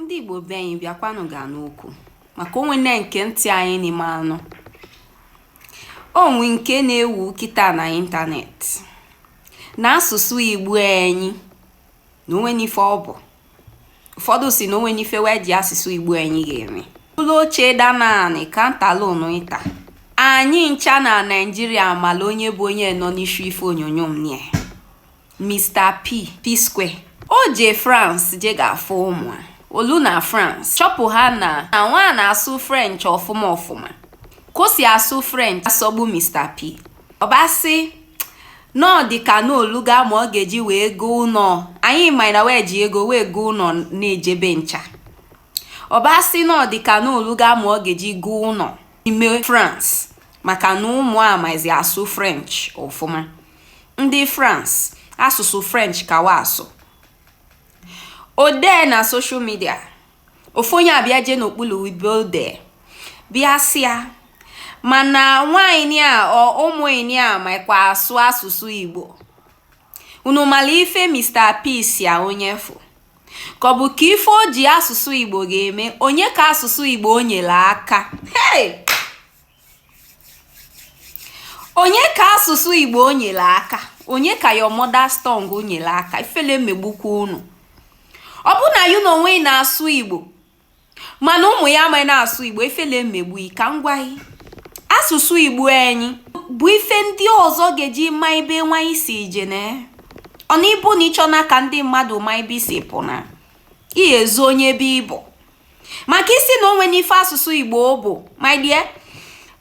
Ndị Igbo be anyị, bịakwanụ ga n'okwu maka onwene nke ntị anyị n'ime anụ onwe nke na-ewu kịta na ịntanetị na asụsụ Igbo anyị na onwene ife ọ bụ. Ụfọdụ si na onwene ife wee ji asụsụ Igbo anyị ga-eme. Ụlọ oche dananị ka ntalụnụ ịta anyị ncha na Naịjirịa mala onye bụ onye nọ n'isi ife onyonyo m nie Mr. P, P Square. O je France je ga-afụ ụmụ olu na France chọpụ ha na nwa na-asụ French ọfụma ọfụma. Ka o si asụ French asọgbu Mr. P. Ọbasị nọọ dị ka n'olu ga ma ọ ga-eji wee gụọ ụnọ anyị ma na wee ji ego wee gụọ ụnọ na-ejebe ncha. Ọbasị nọọ dị ka n'olu ga ma ọ ga-eji gụọ ụnọ n'ime France maka na ụmụ a mazi asụ French ọfụma. Ndị France asụsụ French kawa asụ. Odee na social media ofu onye abịa jee n'okpuru wibode bịa sịa mana nwaanyị a ọ ụmụ a makwa asụ asụsụ Igbo. Unu mara ife Mr. P si a onye fụ ka ọ bụ ka ife o ji asụsụ Igbo ga-eme onye ka asụsụ Igbo o nyere aka. Hey! Onye ka asụsụ Igbo o nyere aka, onye ka your mother's tongue o nyere aka? Ifele megbukwa unu. Ọ bụ na you na onwe na-asụ Igbo mana ụmụ ya amaghị na-asụ Igbo, ifele emegbu ka m gwa gị. Asụsụ Igbo anyị bụ ife ndị ọzọ ga-eji ma ebe nwaanyị si jene. Ọ na ịbụ na ịchọ n'aka ndị mmadụ ma ebe isi pụ na ị ezu onye ebe ịbụ maka isi na onwe n'ife asụsụ Igbo bụ. My dear,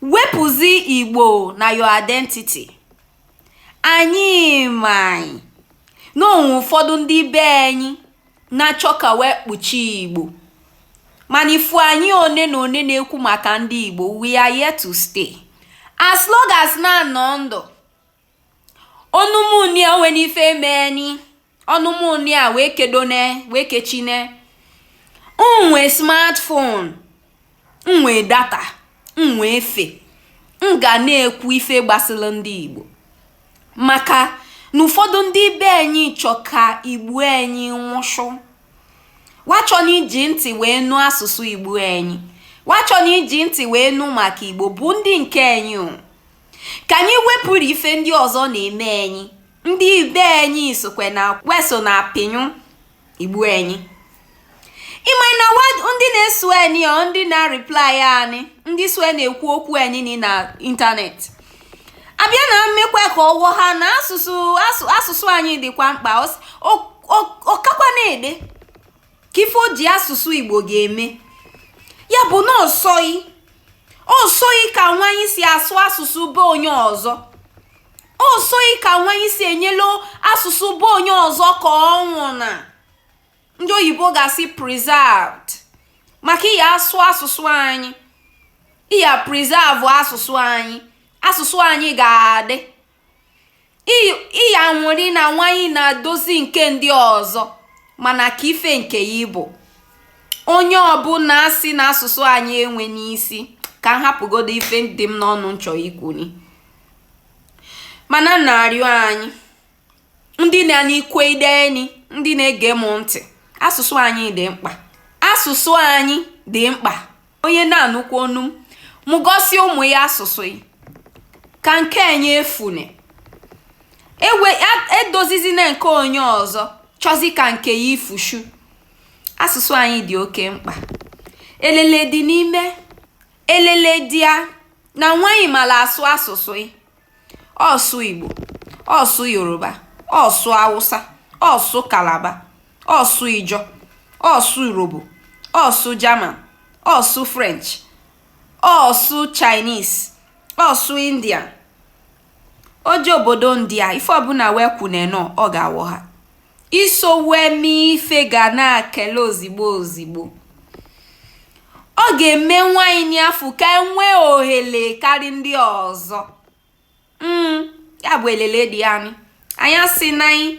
wepụzi Igbo na your identity. Anyị ma na onwe ụfọdụ ndị be anyị na-achọ ka wee kpuchie Igbo, mana ifu anyị one na one na-ekwu maka ndị Igbo, we are here to stay as long as na-anọ ndụ. Onumuni onwe n'ife meni ọnụmuni a wee kedone wee kechine nwe smartphone, nwe data, nwe efe m ga na-ekwu ife gbasara ndị Igbo maka na ụfọdụ ndị be anyị chọ ka Igbo anyị nwụsụ. Wachọ na iji ntị wee nụ asụsụ Igbo anyị, wachọ na iji ntị wee nụ maka Igbo bụ ndị nke anyị. Ka anyị wepụrụ ife ndị ọzọ na-eme anyị. Ndị be anyị sokwe na weso na apịnyụ Igbo anyị. Ịma na ndị na-eso anyị ọ ndị na-reply anyị, ndị so na-ekwu okwu anyị na ịntanetị abịa na mmekwa ka ọwọ ha na asụsụ asụsụ anyị dịkwa mkpa. Ọkakwa na-ede ka ife o ji asụsụ Igbo ga-eme ya bụ na ọsọghị ọsọghị ka nwaanyị si asụ asụsụ be onye ọzọ, ọsọghị ka nwaanyị si enyelu asụsụ be onye ọzọ ka ọ nwụ na ndị oyibo ga-asị preserved. Maka iya asụ asụsụ anyị, iya preserve asụsụ anyị, asụsụ anyị ga-adị. Iya nwụrị na nwaanyị na-adozi nke ndị ọzọ mana ka ife nke ya bụ onye ọbụla si na asụsụ anyị enwe n'isi. Ka m hapụgodo ife dị m n'ọnụ nchọ ikwuni, mana na-arịọ anyị ndị na-n'ikwe ideni, ndị na-ege m ntị, asụsụ anyị dị mkpa, asụsụ anyị dị mkpa. Onye na-anụkwa onu m mụgosi ụmụ ya asụsụ ka nke enye efune ewe edozizina nke onye ọzọ chọzi ka nke ya ifushu. Asụsụ anyị dị oke mkpa. Elele dị n'ime elele dị ya na nwaanyị mara asụ asụsụ, ọsụ Igbo, ọsụ Yoruba, ọsụ Hausa, ọsụ Kalaba, ọsụ Ijo, ọsụ Urhobo, ọsụ German, ọsụ French, ọsụ Chinese, ọsụ Indian. Oje obodo ndị a ife ọbụla wee kwune nọ ọ ga-awọ ha iso wee mee ife ga na-akele ozigbo ozigbo. Ọ ga-eme nwaanyị n'afọ ka enwee ohere karị ndị ọzọ. Ya bụ elele dị anyị. Anyị asị na anyị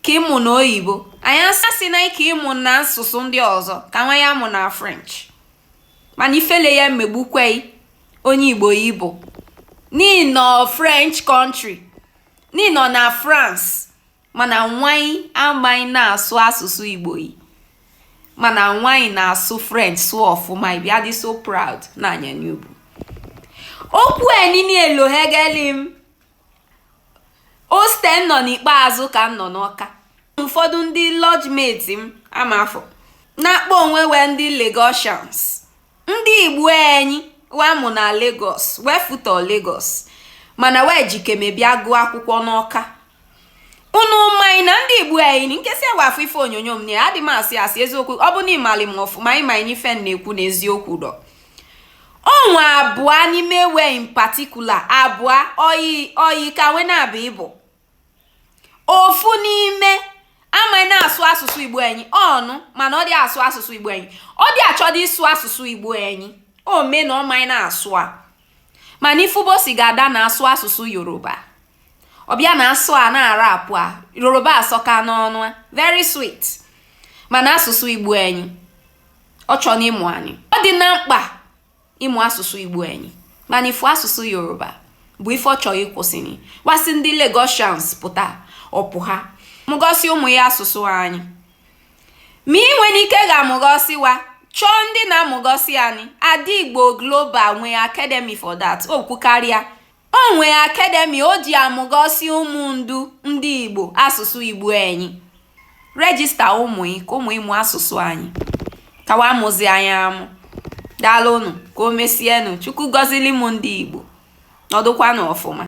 ka ịmụ na oyibo, anyị asị na anyị ka ịmụ na asụsụ ndị ọzọ ka nwa ya mụ na French, mana ifele ya emegbukwe onye Igbo ibo n'ịnọ French country, n'ịnọ na France, mana nwanyị amaghị na-asụ asụsụ Igbo yi. Mana nwaanyị na-asụ French sụọ ọfụma, ị bịa dị so proud na anya n'ubu. Okwu enini elohegeli m. Hostel nọ n'ikpeazụ ka m nọ n'Ọka. Ụfọdụ ndị lodgemate m ama afọ na-akpọ onwe we ndị Lagosians. Ndị Igbo enyi wee mụ na Lagos, wee futọ Lagos, mana wee jikeme bịa gụọ akwụkwọ n'Ọka. Unu mmanya na ndị Igbo enyi nkesị ewe afọ ife onyonyo m na adị m asị asị eziokwu. Ọ bụ na ịmali m ọfụma, ịma ife m na-ekwu na eziokwu dọ. Onwe abụọ n'ime we, in particular abụọ oyi oyi ka we na-abụ ịbụ. Ofu n'ime amaghị na-asụ asụsụ Igbo enyi ọnụ, mana ọ dị asụ asụsụ Igbo enyi, ọ dị achọdị ịsụ asụsụ Igbo enyi o mee na ọ maghị na-asụ a. Mana ifubosi ga-ada na-asụ asụsụ Yoruba, ọbịa na-asụ a na-ara apụ a Yoruba asọka n'ọnụ a very sweet. Mana asụsụ Igbo enyi ọ chọrọ ịmụ anyị, ọ dị na mkpa ịmụ asụsụ Igbo enyi. Mana ifu asụsụ Yoruba bụ ife ọ chọrọ ịkwụsịrị wasị ndị Lagosians pụta ọpụ ha mụgosi ụmụ ya asụsụ anyị. Ma ị nwere ike ga-amụgosi wa, chọọ ndị na-amụgosi anyị. Ada Igbo Global nwee academy for that. O kwukarịa o nwee academy o ji amụgosi ụmụ ndu ndị Igbo asụsụ Igbo enyi. Register ụmụ ị ka ụmụ ịmụ asụsụ anyị ka wa amụzi anyị amụ. Daalụnụ, ka o mesienụ. Chukwu gọzili m ndị Igbo. Nọdụkwanụ ọfụma.